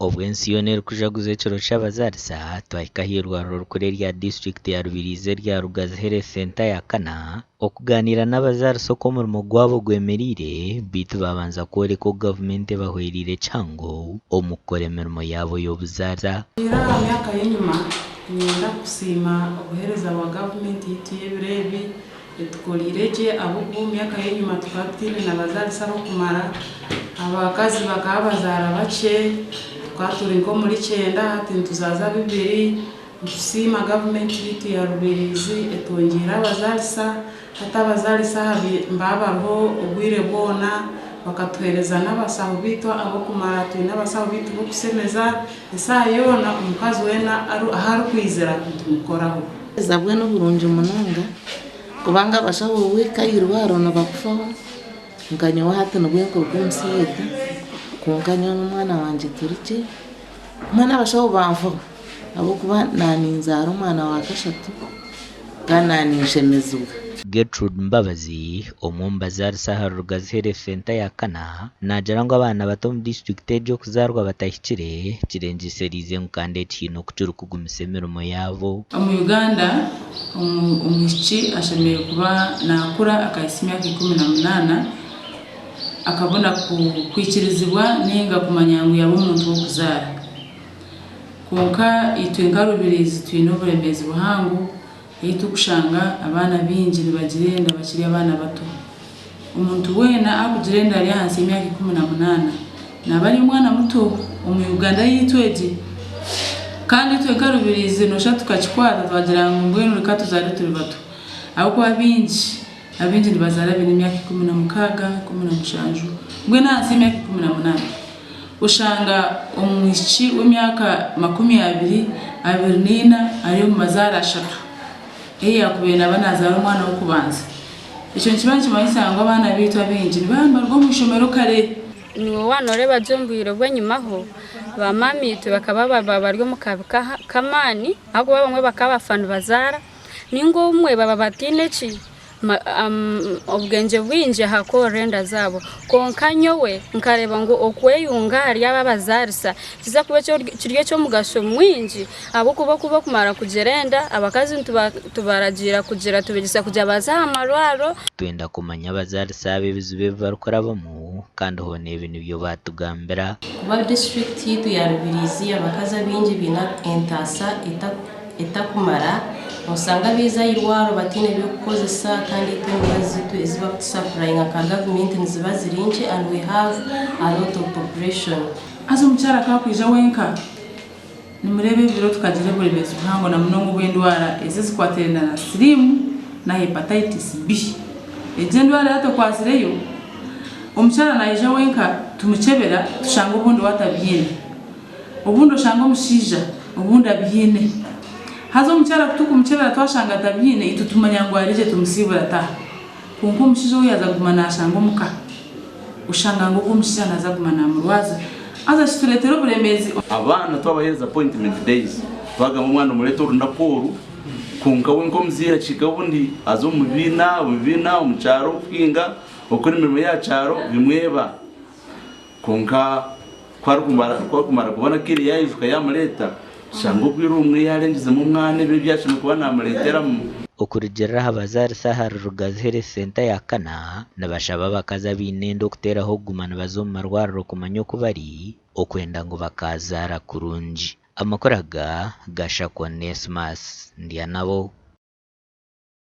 Obu ensi yoona erikujaguza ekiro ky'abazaarisa, twahika aha irwariro rikuru erya disiturikiti ya Rubirizi erya Rugazi Health Centre ya kana okugaaniira n'abazaarisa oku omurimo gwabo gwemereire beitu baabanza kworeka oku gavumenti ebahwereire kihango omu kukora emirimo yaabo y'obuzaarisa. Kurugiirira aha myaka y'enyima, niinyenda kusiima obuheereza bwa gavumenti yaitu y'ebiro ebi etukoriire gye ahabw'okuba omu myaka y'enyima tukaba tutaine na bazaarisa ab'okumara, abakazi bakaba bazaara bakye, tukaba turi nk'omuri kyenda hati nituzaaza bibiri. Nitusiima gavumenti yaitu ya Rubirizi etwongyeire abazaarisa, hati abazaarisa aha nibaba bariho obwire bwona, bakatuheereza n'abasaho baitu ab'okumara, twine abasaho baitu b'okusemeza, esaaha yoona omukazi weena ahu arikwizira nitumukoraho. Obuheereza bwe n'oburungi munonga kubanga abashaho b'omu eirwariro nibakufaho nka nyowe hati nibwo nkuruga omu theatre kwonka nyowe n'omwana wangye turi gye mbwenu abashaho banfaho ahabw'okuba naninzaara omwana wa kashatu kandi naninshemezibwa. Gertrude Mbabazi, omwe omu bazaarisa ahari Rugazi Health Centre ya kana, naagira ngu abaana bato omu disiturikiti egyo okuzaarwa batahikire kirengyesereize ngu kandi eki haine oku kirikugumisa emirimo yaabo. Omu Uganda, omwishiki ashemereire kuba nakura akahitsya emyaka 18 akabona kwikirizibwa ninga kumanya ngu yaba omuntu w'okuzaara. Kwonka itwe nka Rubirizi twine oburemeezi buhango ei turikushanga abaana baingi nibagira enda bakiri abaana bato. Omuntu weena arikugira enda ari ahansi y'emyaka 18 naaba ari omwana muto omu Uganda yaitu egi. Kandi itwe nka Rubirizi noshusha tukakikwata twagira ngu mbwenu reka tuzaare turi bato ahabw'okuba baingi abaingi nibazaara baine emyaka 16, 17 mbwenu ahansi y'emyaka 18. Oshanga omwishiki w'emyaka 20, 24 ari omu mazaara ashatu ei yaakubaire naaba naazaara omwana w'okubanza. Ekyo nikiba nikimanyisa ngu abaana baitu abaingi nibaba nibaruga omu ishomero kare. Niiwe waaba nooreeba gye omu bwire bw'enyimaho, baamaamaitwe bakaba baba bari omu kabi k'amaani ahabw'okuba abamwe bakaba bafa nibazaara nainga obumwe baba bataine ki obwengye bwingi aha kworora enda zaabo. Kwonka nyowe nkareeba ngu okweyunga ahari abo abazaarisa nikiza kuba kiri eky'omugasho mwingi ahabw'okuba okuba okumara kugira enda, abakazi nitubaragiira kugira tubeegyesa kugira baze aha marwariro. Twenda kumanya abazaarisa abo ebizibu ebi barikurabamu kandi hoona ebi nibyo baatugambira. Kuba disiturikiti yaitu ya Rubirizi abakazi abaingi baine entaasa etakumara, noshanga baiza aha irwariro bataine by'okukozesa kandi itwe emibazi zaitu ezi barikutusapurayinga nka gavumenti niziba ziri nkye and we have a lot of population. Haza omukyara ku akwija wenka, nimureeba ebiro tukagira oburemeezi buhango na munonga obw'endwara ezi ezikwatiraine na siriimu na hepatitis B. Egyo endwara yaaba etukwatsireyo, omukyara naija wenka tumukyebera tushanga obundi we atabiine. Obundi oshanga omushaija obundi abiine. Haza omukyara ku turikumukyebera twashanga atabiine, itwe tumanya ngu ari gye tumusiibura ataaha. Kwonka omushaija ou yaaza kuguma naashanga omuka, oshanga ngu ogwo omushaija naaza kuguma naamurwaza. Haza kitureetera oburemeezi. Abaana twabaheereza appointment days, twagamba omwana omureete orunaku oru, kwonka we nk'omuzaire akihika obundi aza omu bibiina, omu bibiina, omu kyaro kuhinga, okora emirimo y'aha kyaro bimweba. Kwonka ku arikumara kubona akaire yaijuka yaamureeta, oshanga obwire obumwe yaarengizemu omwana ebiro ebi ashemereire kuba naamureeteramu. Okurugiirira aha bazaarisa ahari Rugazi Health Centre ya kana, nibashaba abakazi abaine enda okuteeraho kuguma nibaza omu marwariro kumanya oku bari okwenda ngu bakaazaara kurungi. Amakuru aga gashakwa Onesmus Ndyanabo.